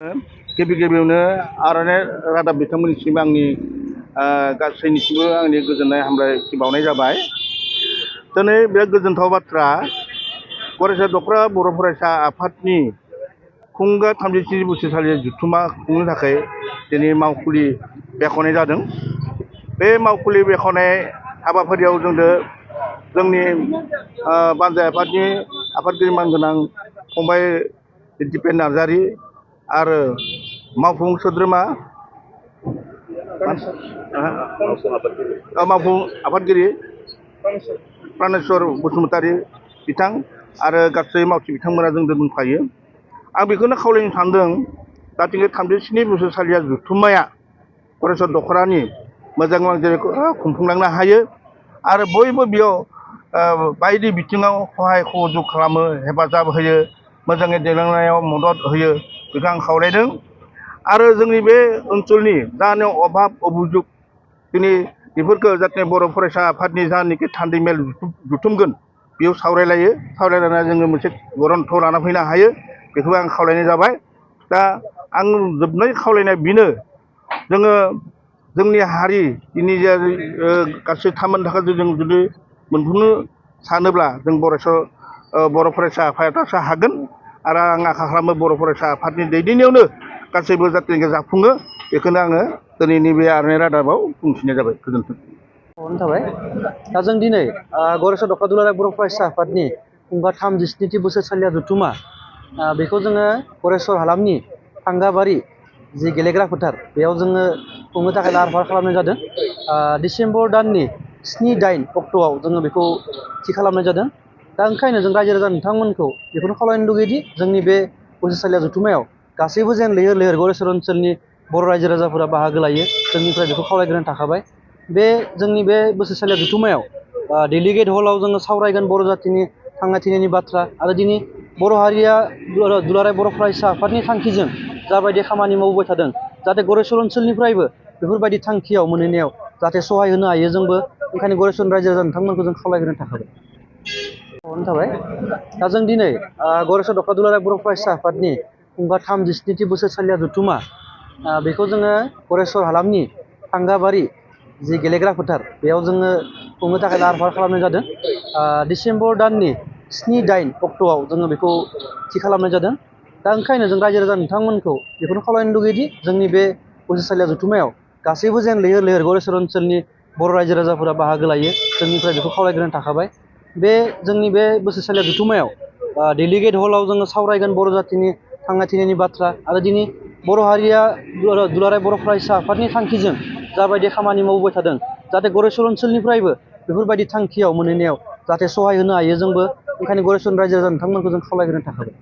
गिबि गिबियावनो आर'नाइ रादाब बिथांमोननिसिम आंनि गासैनिसिमबो आंनि गोजोननाय हामलायथि बावनाय जाबाय। दिनै बे गोजोनथाव बाथ्रा फरायसा दख'रा बर' फरायसा आफादनि खुंगा 33 बोसोरसालि जथुम्मा खुंनो थाखाय दिनै मावखुलि बेखेवनाय जादों। बे मावखुलि बेखेवनाय हाबाफारियाव जोंनि बानजाय आफादनि आफादगिरि मानगोनां फंबाय दिपेन नार्जारि आरो मावफुं सोद्रोमा मावफुं आफादगिरि प्रानेस्वर बसुमतारी बिथां आरो गासै मावथि बिथांमोना जोंजों दंफायो। आं बेखौनो खावलायनो सानदों जाहाथे 37 बोसोरसालिया जथुम्माया फरायसा दख'रानि मोजां जेरै खुंफुंलांनो हायो आरो बयबो बेयाव बायदि बिथिङाव सहाय सहयोग खालामो, हेफाजाब होयो, मोजाङै दैदेनलांनायाव मदद होयो बेखौ आं खावलायदों। आरो जोंनि बे ओनसोलनि जानो अभाब अभिजुग दिनै बेफोरखौ जाहाथे बर' फरायसा आफादनि जानाखि थान्दै मेल जुथुमगोन बेयाव सावरायलायनानै जोङो मोनसे गरन्थ लाना फैनो हायो बेखौबो आं खावलायनाय जाबाय। दा आं जोबनाय खावलायनाया बेनो जोङो जोंनि हारि दिनै जे गासै थामोननि थाखाय जों जुदि मोनफुंनो सानोब्ला जों बर' फरायसा आफादासो हागोन आरो आं आखा खालामो बर' फरायसा आफादनि दैदेननायावनो गासैबो जाहाथे जाफुङो बेखौनो आङो दिनैनि बे आर'नाइ रादाबाव बुंथिनाय जाबाय। गोजोन्थों। थाबाय दा जों दिनै गरेस्वर दख'रा दुलाराय बर' फरायसा आफादनि खुंगा 37 बोसोरसालिया जथुम्मा बेखौ जोङो गरेस्वर हालामनि फांगाबारि जि गेलेग्रा फोथार बेयाव जोङो खुंनो थाखाय लाहार फाहार खालामनाय जादों। डिसेम्बर दाननि 7-8 अक्ट'आव जोङो बेखौ थि खालामनाय जादों। दा ओंखायनो जों रायजो राजा नोंथांमोनखौ बेखौनो खावलायनो लुगैदि जोंनि बे बोसोरसालिया जथुम्मायाव गासैबो जेन लैहोर लैहोर गरेस्वर ओनसोलनि बर' रायजो राजाफोरा बाहागो लायो जोंनिफ्राय बेखौ खावलायग्रोनाय थाखाबाय। बे जोंनि बे बोसोरसालिया जथुम्मायाव डेलिगेट हलाव जोङो सावरायगोन बर' जाथिनि थांना थैनायनि बाथ्रा आरो दिनै बर' हारिया दुलाराय बर' फरायसा आफादनि थांखिजों जाबायदि खामानि मावबाय थादों जाहाथे गरेस्वर ओनसोलनिफ्रायबो बेफोरबायदि थांखियाव मोनहैनायाव जाहाथे सहाय होनो हायो जोंबो ओंखायनो गरेस्वर रायजो राजा नोंथांमोनखौ जों खावलायग्रोनो थाखाबाय। थाबाय दा जों दिनै गरेस्वर दख'रा दुलाराय बर' फरायसा आफादनि खुंगा 37 बोसोरसालिया जथुम्मा बेखौ जोङो गरेस्वर हालामनि फांगाबारि जि गेलेग्रा फोथार बेयाव जोङो खुंनो थाखाय लाहार फाहार खालामनाय जादों। डिसेम्बर दाननि 7-8 अक्ट'आव जोङो बेखौ थि खालामनाय जादों। दा ओंखायनो जों रायजो राजा नोंथांमोनखौ बेखौनो खावलायनो लुगैदि जोंनि बे बोसोरसालिया जथुम्मायाव गासैबो जेन लैहोर लैहोर गरेस्वर ओनसोलनि बर' रायजो राजाफोरा बाहागो लायो जोंनिफ्राय बेखौ खावलायग्रोनाय थाखाबाय। बे जोंनि बे बोसोरसालिया जथुम्मायाव डेलिगेट हलाव जोङो सावरायगोन बर' जाथिनि थांना थैनायनि बाथ्रा आरो दिनै बर' हारिया दुलाराय बर' फरायसा आफादनि थांखिजों जाबायदि खामानि मावबाय थादों जाहाथे गरेस्वर ओनसोलनिफ्रायबो बेफोरबायदि थांखियाव मोनहैनायाव जाहाथे सहाय होनो हायो जोंबो ओंखायनो गरेस्वर रायजो राजा नोंथांमोनखौ जों खावलायग्रोनो थाखाबाय।